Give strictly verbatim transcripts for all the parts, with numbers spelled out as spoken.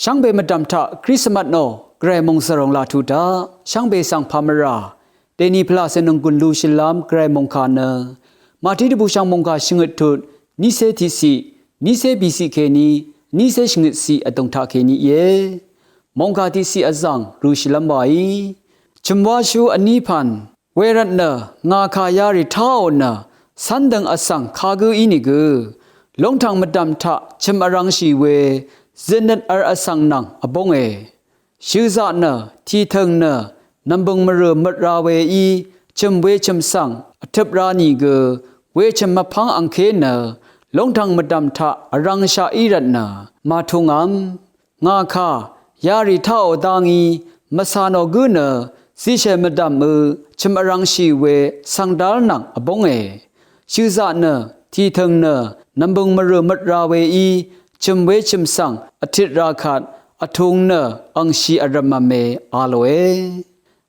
Shvngbe mvdv̀m taq Krismas nò Gvray mòngzv̀r òng laq tuq taq shvngbe svng pà mvrà dèni pvlacè nònggùn lushìlv́m Gvray mòngkà nø Màtí dvbùshv̀ng mòngkà shvngøt tut nícé tiqciq, nícé bìciq kèní, nícé shvngøtciq vdùng taq kèní íe. Mòngkà tiqciq vzv̀ng røshìlv́m wàí chø̀m wáshú vní pv̀n wervt nø ngà kà yarì táò nø cv́ndøng vsvng kagǿ ínìgø lóngtv̀ng mvdv̀m taq chø̀m vrv̄ngshì we zøtnøt v̄l vsvng nvng vbónge. Shø̀zaq nø tìtø̀ng nø nv̀mbø̀ng mvrø̀ møt ra weí chø̀m wechø̀m svng vtøp ra nìgø wechø̀m mvpv́ng angké nø lóngtv̀ng mvdv̀m taq vrv̄ngshaq í rvtnø màtungv̄m. Ngà kà yarì táò dá ngí mvcà nò gǿ nø zishè mvdv̀mø chø̀m vrv̄ngshì we svng dál nvng vbónge. Shø̀zaq nø tìtø̀ng nø nv̀mbø̀ng mvrø̀ møt ra weí chø̀m wechø̀m svng vtit ra kvt vtung nø angshi vrv̀mv̄me a lòe.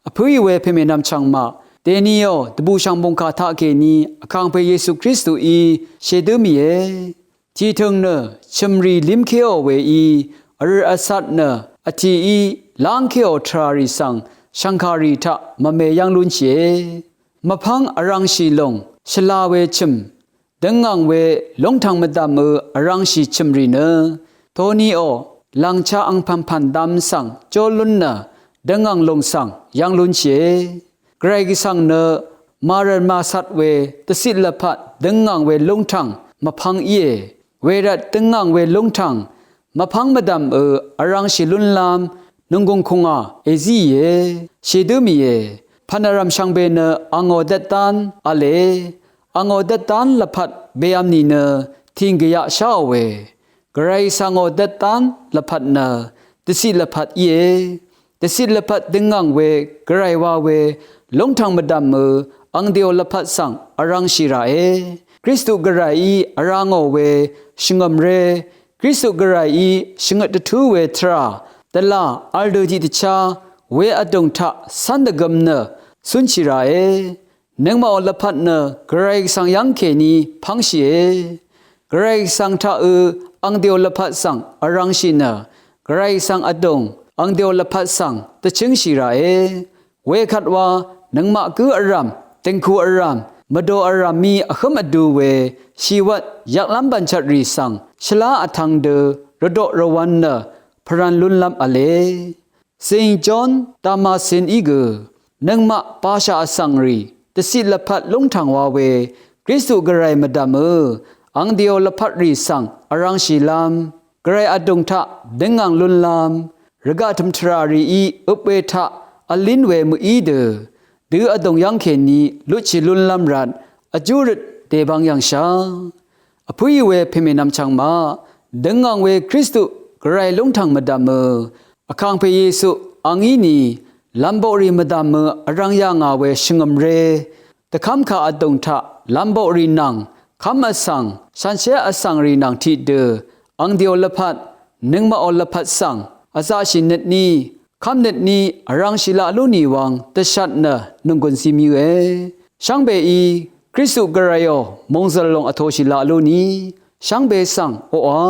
Vpǿì we pèmènvm chv̀ngmaq dèniò dvbùshv̀ng mòngkà taqkèní vkàngpè Yesu Kristuí shèdǿ mìe. Tìtø̀ng nø chø̀mrì límkéò weí vrø̀r vcat nø vtìí lángkéò tvràrì svng shv̀ngkàrì taq mvme yv́ng lúnshìe. Mvpv́ng vrv̄ngshì lòng shvla we chø̀m døngv̀ng we lóngtv̀ng mvdv̀mø vrv̄ngshì chø̀mrì nø toniò lv̀ngcha angpv̀npv̀n dv̄m svng jó lún nø døngv̀ng lòng svng yv́ng lúnshìe. Gvray Gvsvng nø màrv̀n màcat we dvciq lvpat døngv̀ng we lúngtv̀ng mvpv́ng íe. Wervt døngv̀ng we lúngtv̀ng mvpv́ng mvdv̀mø vrv̄ngshì lúnlv́m nònggùng kùngà èzíìe, shèdǿ mìe. Pv̀nvrv̀m shvngbe nø àngò dvtdán v̄le. Àngò dvtdán lvpat beyv̄m nìnø tìng gvyaq sháòe. Gvray svngò dvtdán lvpat nø dvciq lvpat íe. Dvciq lvpat døngv̀ng we Gvray wa we lóngtv̀ng mvdv̀mø angdèò lvpat svng vrv̄ngshì ràe. Kristu Gvrayí vrá ngò we shvngø̀mré, Kristu Gvrayí shvngøt dvtú we tvrà dvlà v̄l dø tiqdvchá we vdùng taq cv́n dvgøm nø cúnshì ràe. Nøngmaqò lvpat nø Gvray Gvsvng yv́ng kèní pv́ngshìe. Gvray Gvsvng taqø angdèò lvpat svng vrv̄ngshì nø Gvray Gvsvng vdùng angdèò lvpat svng dvchǿngshì ràe. Wekvt wa nøngmaq gǿ vrv̀m, dø̀ngku vrv̀m, mvdò vrv̀m mí vhǿm vdu we shìwvt yvklv́m bv̀nchvtrì svng shvlá vtv̄ng dø rvdoq rvwv̄n nø pvrv̄n lúnlv́m v̄le. Zing John Damascene í gø nøngmaq bashà vsvng rì dvciq lvpat lúngtv̀ng wa we Kristu Gvray mvdv̀mø angdèò lvpat rì svng vrv̄ngshìlv́m Gvray vdùng taq døngv̀ng lúnlv́m rvgaq tø̀m tvrà rìí øp we taq vlín we mø̀í dø dø vdùng yv́ng kèní lutshì lúnlv́m rvt vjú røt dèbvng yv̀ngshà. Vpǿì we pèmènvm chvngmaq døngv̀ng we Kristu Gvray lúngtv̀ng mvdv̀mø vkàngpè Yesu angí ni lv̄mboqrì mvdv̀mø vrv̄ng yà ngà we shvngø̀mré dvkv́mkà vdùng taq lv̄mboqrì nvng kv́m vsvng shanshér vsvngrì nvng tiqdø angdèò lvpat nøngmaqò lvpat svng vzaqshì nøtní kv́mnøtní vrv̄ngshì laq lú nì wvng dvshat nø nònggùn zimyøe. Shvngbeí Kristu Gvrayò mòngzø̀l lòng vtōshì laq lú nì shvngbe svng oqà